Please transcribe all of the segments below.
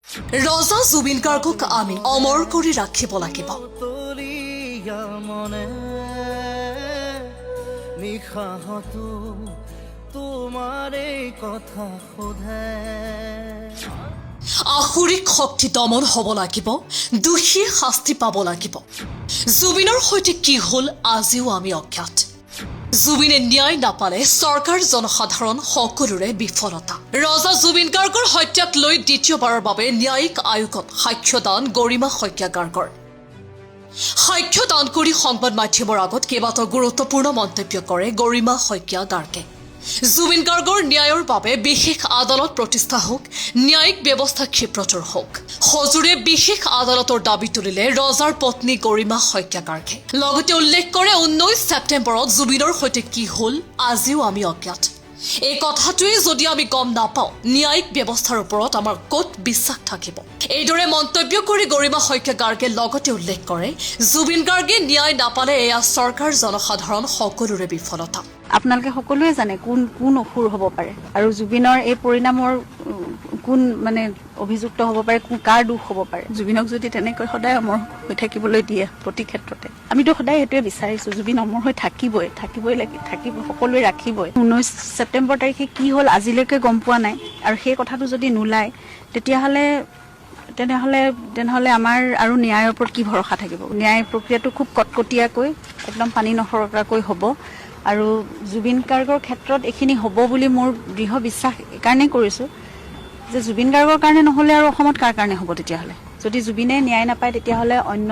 ৰজা জুবিন গাৰ্গক আমি অমৰ কৰি ৰাখিব লাগিব। তলীয়া মনে নিশাহতো তোমাৰে কথা সোধে। আসুৰিক শক্তি দমন হ'ব লাগিব, দোষীয়ে শাস্তি পাব লাগিব। জুবিনৰ সৈতে কি হ'ল, আজিও আমি অজ্ঞাত। জুবিনে ন্যায় নাপালে চৰকাৰ, জনসাধাৰণ সকলোৰে বিফলতা। ৰজা জুবিন গাৰ্গৰ হত্যাক লৈ দ্বিতীয়বাৰৰ বাবে ন্যায়িক আয়োগত সাক্ষ্যদান গৰিমা শইকীয়া গাৰ্গৰ। সাক্ষ্য দান কৰি সংবাদ মাধ্যমৰ আগত কেইবাটাও গুৰুত্বপূৰ্ণ মন্তব্য কৰে গৰিমা শইকীয়া গাৰ্গে। জুবিন গাৰ্গৰ ন্যায়ৰ বাবে বিশেষ আদালত প্ৰতিষ্ঠা হওক, ন্যায়িক ব্যৱস্থা ক্ষিপ্ৰতৰ হওক, সজোৰে বিশেষ আদালতৰ দাবী তুলিলে ৰজাৰ পত্নী গৰিমা শইকীয়া গাৰ্গে। লগতে উল্লেখ কৰে, 19 ছেপ্টেম্বৰত জুবিনৰ সৈতে কি হ'ল, আজিও আমি অজ্ঞাত। এই কথাটোৱে যদি আমি গম নাপাওঁ, ন্যায়িক ব্যৱস্থাৰ ওপৰত আমাৰ ক'ত বিশ্বাস থাকিব? এইদৰে মন্তব্য কৰি গৰিমা শইকীয়া গাৰ্গে লগতে উল্লেখ কৰে, জুবিন গাৰ্গে ন্যায় নাপালে এয়া চৰকাৰ, জনসাধাৰণ সকলোৰে বিফলতা। আপোনালোকে সকলোৱে জানে কোন কোন অসুৰ হ'ব পাৰে আৰু জুবিনৰ এই পৰিণামৰ কোন মানে অভিযুক্ত হ'ব পাৰে, কোন কাৰ দোষ হ'ব পাৰে। জুবিনক যদি তেনেকৈ সদায় অমৰ হৈ থাকিবলৈ দিয়ে প্ৰতি ক্ষেত্ৰতে, আমিতো সদায় সেইটোৱে বিচাৰিছো, জুবিন অমৰ হৈ থাকিবই, থাকিবই লাগি থাকিব, সকলোৱে ৰাখিবই। 19 ছেপ্টেম্বৰ তাৰিখে কি হ'ল, আজিলৈকে গম পোৱা নাই আৰু সেই কথাটো যদি নোলায়, তেতিয়াহ'লে তেনেহ'লে তেনেহ'লে আমাৰ আৰু ন্যায়ৰ ওপৰত কি ভৰসা থাকিব? ন্যায় প্ৰক্ৰিয়াটো খুব কটকটীয়াকৈ, একদম পানী নসৰকাকৈ হ'ব আৰু জুবিন গাৰ্গৰ ক্ষেত্ৰত এইখিনি হ'ব বুলি মোৰ দৃঢ় বিশ্বাস এইকাৰণেই কৰিছোঁ যে জুবিন গাৰ্গৰ কাৰণে নহ'লে আৰু অসমত কাৰ কাৰণে হ'ব তেতিয়াহ'লে? যদি জুবিনে ন্যায় নাপায়, তেতিয়াহ'লে অন্য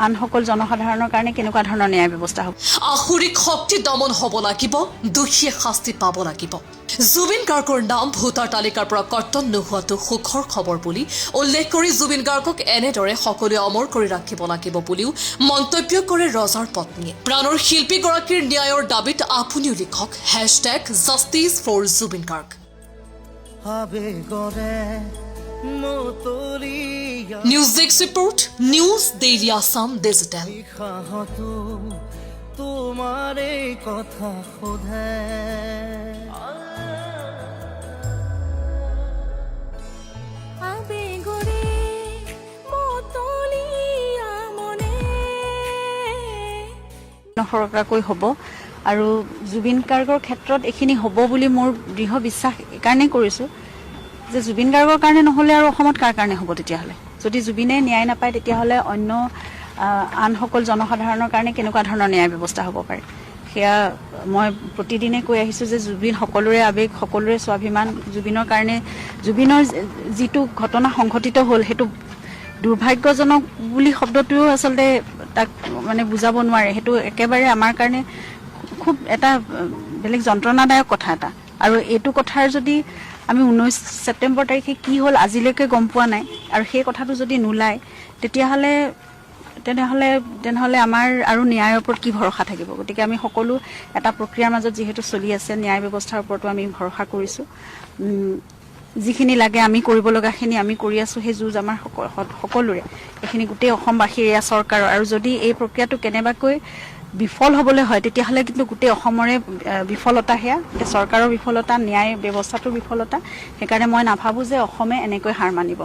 আনসকল জনসাধাৰণৰ কাৰণে কেনেকুৱা ধৰণৰ ন্যায় ব্যৱস্থা হ'ব? আসুৰিক শক্তি দমন হ'ব লাগিব, দোষীয়ে শাস্তি পাব লাগিব। জুবিন গাৰ্গৰ নাম ভোটাৰ তালিকাৰ পৰা কৰ্তন নোহোৱাটো সুখৰ খবৰ বুলি উল্লেখ কৰি জুবিন গাৰ্গক এনেদৰে সকলোৱে অমৰ কৰি ৰাখিব লাগিব বুলিও মন্তব্য কৰে ৰজাৰ পত্নীয়ে। প্ৰাণৰ শিল্পীগৰাকীৰ ন্যায়ৰ দাবীত আপুনিও লিখক #JusticeForZubeenGarg। আবেগৰে মতলীয়া News desk report, News Daily Assam Digital। নিশাহতো তোমাৰে কথা সোধে। আবেগৰে মতলীয়া মনে নসৰকাকৈ হ'ব আৰু জুবিন গাৰ্গৰ ক্ষেত্ৰত এইখিনি হ'ব বুলি মোৰ দৃঢ় বিশ্বাস এইকাৰণেই কৰিছোঁ যে জুবিন গাৰ্গৰ কাৰণে নহ'লে আৰু অসমত কাৰ কাৰণে হ'ব তেতিয়াহ'লে? যদি জুবিনে ন্যায় নাপায়, তেতিয়াহ'লে অন্য আনসকল জনসাধাৰণৰ কাৰণে কেনেকুৱা ধৰণৰ ন্যায় ব্যৱস্থা হ'ব পাৰে? সেয়া মই প্ৰতিদিনে কৈ আহিছোঁ যে জুবিন সকলোৰে আৱেগ, সকলোৰে স্বাভিমান। জুবিনৰ কাৰণে, জুবিনৰ যিটো ঘটনা সংঘটিত হ'ল, সেইটো দুৰ্ভাগ্যজনক বুলি শব্দটোৱেও আচলতে তাক মানে বুজাব নোৱাৰে। সেইটো একেবাৰে আমাৰ কাৰণে খুব এটা বেলেগ যন্ত্ৰণাদায়ক কথা এটা। আৰু এইটো কথাৰ যদি আমি 19 ছেপ্টেম্বৰ তাৰিখে কি হ'ল, আজিলৈকে গম পোৱা নাই আৰু সেই কথাটো যদি নোলায়, তেতিয়াহ'লে তেনেহ'লে তেনেহ'লে আমাৰ আৰু ন্যায়ৰ ওপৰত কি ভৰসা থাকিব? গতিকে আমি সকলো এটা প্ৰক্ৰিয়াৰ মাজত যিহেতু চলি আছে, ন্যায় ব্যৱস্থাৰ ওপৰতো আমি ভৰসা কৰিছোঁ। যিখিনি লাগে, আমি কৰিব লগাখিনি আমি কৰি আছোঁ। সেই যুঁজ আমাৰ সকলোৰে, এইখিনি গোটেই অসমবাসীৰ, এয়া চৰকাৰৰ। আৰু যদি এই প্ৰক্ৰিয়াটো কেনেবাকৈ বিফল হ'বলৈ হয়, তেতিয়াহ'লে কিন্তু গোটেই অসমৰে বিফলতা সেয়া, গোটেই চৰকাৰৰ বিফলতা, ন্যায় ব্যৱস্থাটোৰ বিফলতা। সেইকাৰণে মই নাভাবোঁ যে অসমে এনেকৈ হাৰ মানিব।